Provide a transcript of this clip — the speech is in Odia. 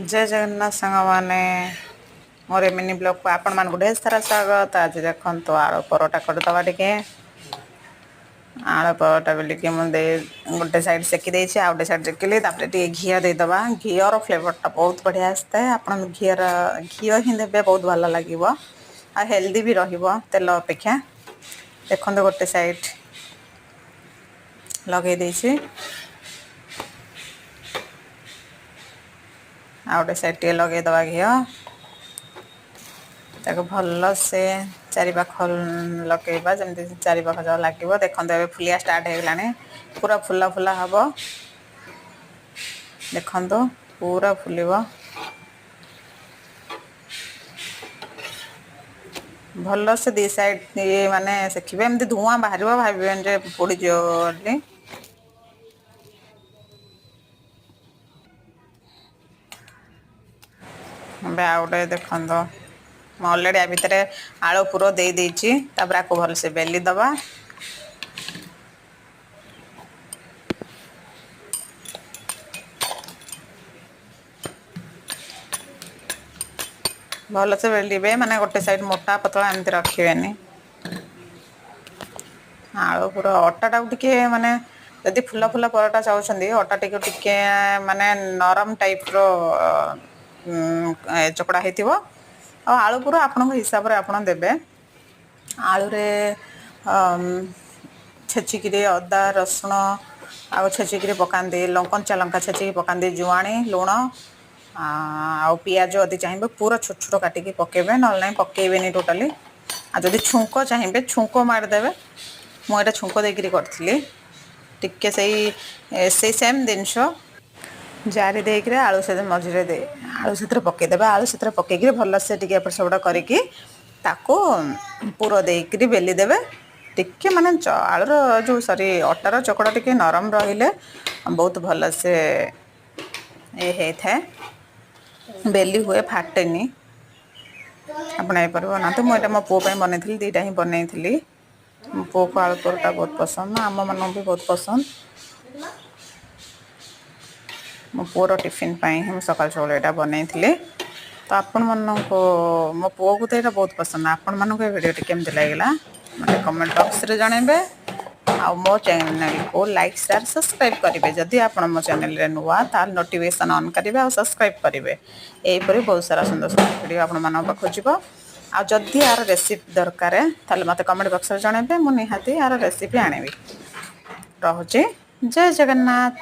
ଜୟ ଜଗନ୍ନାଥ ସାଙ୍ଗମାନେ, ମୋର ଏ ମିନି ବ୍ଲଗ୍କୁ ଆପଣମାନଙ୍କୁ ଢେର ସାରା ସ୍ୱାଗତ। ଆଜି ଦେଖନ୍ତୁ ଆଳୁ ପରଟା କରିଦେବା ଟିକେ। ଆଳୁ ପରଟା ବୋଲିକି ମୁଁ ଦେଇ ଗୋଟେ ସାଇଡ଼୍ ସେକି ଦେଇଛି, ଆଉ ଗୋଟେ ସାଇଡ଼୍ ସେକିଲି। ତାପରେ ଟିକେ ଘିଅ ଦେଇଦେବା। ଘିଅର ଫ୍ଲେଭରଟା ବହୁତ ବଢ଼ିଆ ଆସିଥାଏ। ଆପଣ ଘିଅ ହିଁ ଦେବେ, ବହୁତ ଭଲ ଲାଗିବ ଆଉ ହେଲ୍ଦି ବି ରହିବ ତେଲ ଅପେକ୍ଷା। ଦେଖନ୍ତୁ ଗୋଟେ ସାଇଡ଼୍ ଲଗେଇ ଦେଇଛି, ଆଉ ଗୋଟେ ସାଇଡ଼୍ ଟିକେ ଲଗେଇଦେବା ଘିଅ। ତାକୁ ଭଲସେ ଚାରିପାଖ ଲଗେଇବା, ଯେମିତି ଚାରିପାଖ ଯାକ ଲାଗିବ। ଦେଖନ୍ତୁ ଏବେ ଫୁଲିବା ଷ୍ଟାର୍ଟ ହେଇଗଲାଣି, ପୁରା ଫୁଲା ଫୁଲା ହେବ। ଦେଖନ୍ତୁ ପୁରା ଫୁଲିବ ଭଲସେ। ଦି ସାଇଡ଼୍ ଇଏ ମାନେ ସେକିବେ, ଏମିତି ଧୂଆଁ ବାହାରିବ, ଭାବିବେନି ଯେ ପୋଡ଼ିଯିବ ବୋଲି। ଏବେ ଆଉ ଗୋଟେ ଦେଖନ୍ତୁ, ମୁଁ ଅଲରେଡ଼ି ଆ ଭିତରେ ଆଳୁ ପୁର ଦେଇ ଦେଇଛି। ତାପରେ ଆକୁ ଭଲସେ ବେଲି ଦେବା। ଭଲସେ ବେଲିବେ, ମାନେ ଗୋଟେ ସାଇଡ଼୍ ମୋଟା ପତଳା ଏମିତି ରଖିବେନି। ଆଳୁ ପୁର ଅଟାଟାକୁ ଟିକେ ମାନେ ଯଦି ଫୁଲା ଫୁଲା ପରଟା ଚାହୁଁଛନ୍ତି, ଅଟା ଟିକେ ଟିକେ ମାନେ ନରମ ଟାଇପ୍ର ଚକଡ଼ା ହେଇଥିବ। ଆଉ ଆଳୁ ପୁର ଆପଣଙ୍କ ହିସାବରେ ଆପଣ ଦେବେ। ଆଳୁରେ ଛେଚିକିରି ଅଦା ରସୁଣ ଆଉ ଛେଚିକିରି ପକାନ୍ତି, କଞ୍ଚା ଲଙ୍କା ଛେଚିକି ପକାନ୍ତି, ଜୁଆଣି, ଲୁଣ ଆଉ ପିଆଜ ଯଦି ଚାହିଁବେ ପୁରା ଛୋଟ ଛୋଟ କାଟିକି ପକାଇବେ, ନହେଲେ ନାହିଁ ପକାଇବେନି ଟୋଟାଲି। ଆଉ ଯଦି ଛୁଙ୍କ ଚାହିଁବେ ଛୁଙ୍କ ମାରିଦେବେ। ମୁଁ ଏଇଟା ଛୁଙ୍କ ଦେଇକିରି କରିଥିଲି। ଟିକେ ସେଇ ସେମ୍ ଜିନିଷ ଜାରି ଦେଇକିରି ଆଳୁ ସେ ମଝିରେ ଦେଇ ଆଳୁ ସେଥିରେ ପକାଇଦେବେ। ଆଳୁ ସେଥିରେ ପକାଇକିରି ଭଲସେ ଟିକେ ଏପଟ ସେପଟ କରିକି ତାକୁ ପୁର ଦେଇକିରି ବେଲି ଦେବେ। ଟିକେ ମାନେ ଆଳୁର ଯେଉଁ ସରି ଅଟାର ଚକଡ଼ା ଟିକେ ନରମ ରହିଲେ ବହୁତ ଭଲସେ ଇଏ ହେଇଥାଏ, ବେଲି ହୁଏ, ଫାଟେନି। ଆପଣ ଏପରି ବନାନ୍ତୁ। ମୁଁ ଏଇଟା ମୋ ପୁଅ ପାଇଁ ବନେଇଥିଲି, ଦୁଇଟା ହିଁ ବନେଇଥିଲି। ମୋ ପୁଅକୁ ଆଳୁ ପରଟା ବହୁତ ପସନ୍ଦ, ଆମମାନଙ୍କୁ ବି ବହୁତ ପସନ୍ଦ। ମୋ ପୁଅର ଟିଫିନ୍ ପାଇଁ ହିଁ ମୁଁ ସକାଳୁ ସକାଳୁ ଏଇଟା ବନେଇଥିଲି। ତ ଆପଣମାନଙ୍କୁ, ମୋ ପୁଅକୁ ତ ଏଇଟା ବହୁତ ପସନ୍ଦ। ଆପଣମାନଙ୍କୁ ଏ ଭିଡ଼ିଓଟି କେମିତି ଲାଗିଲା ମୋତେ କମେଣ୍ଟ ବକ୍ସରେ ଜଣାଇବେ ଆଉ ମୋ ଚ୍ୟାନେଲକୁ ଲାଇକ୍, ସେୟାର, ସବସ୍କ୍ରାଇବ୍ କରିବେ। ଯଦି ଆପଣ ମୋ ଚ୍ୟାନେଲରେ ନୂଆ, ତାହେଲେ ନୋଟିଫିକେସନ୍ ଅନ୍ କରିବେ ଆଉ ସବସ୍କ୍ରାଇବ୍ କରିବେ। ଏହିପରି ବହୁତ ସାରା ସୁନ୍ଦର ସୁନ୍ଦର ଭିଡ଼ିଓ ଆପଣମାନଙ୍କ ପାଖକୁ ଯିବ। ଆଉ ଯଦି ଏହାର ରେସିପି ଦରକାର, ତାହେଲେ ମୋତେ କମେଣ୍ଟ ବକ୍ସରେ ଜଣାଇବେ, ମୁଁ ନିହାତି ଏହାର ରେସିପି ଆଣିବି। ରହୁଛି, ଜୟ ଜଗନ୍ନାଥ।